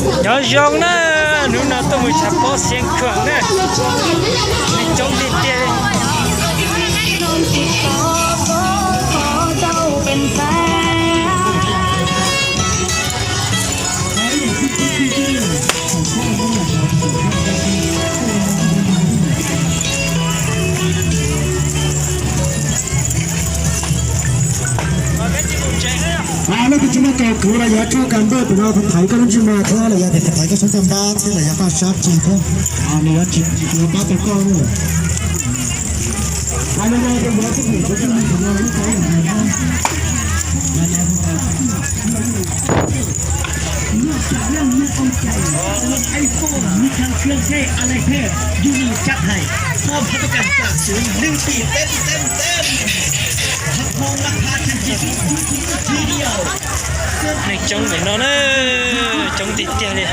Nyob zoo na, hnub no tuaj mus tshav pob Xeev Khuam na, neeg coob tiag tiag. Leej twg tsis muaj kaus kwv los yog tshuaj kas npawj pem no thaiv koj lub ntsej muag thiab los yog thaiv koj sab caj npab thiab los yog koj sab ceg thiab, nws yuav tsis pab tau koj. Neeg coob ntawm no na, coob tiag tiag li.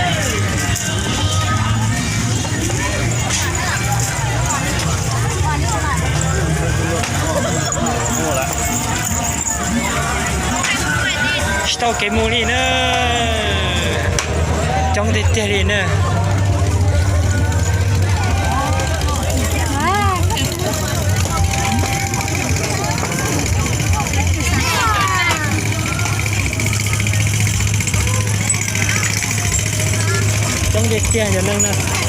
Tsis tau kev mus li na, coob tiag tiag li na. Coob tiag tiag cov neeg na.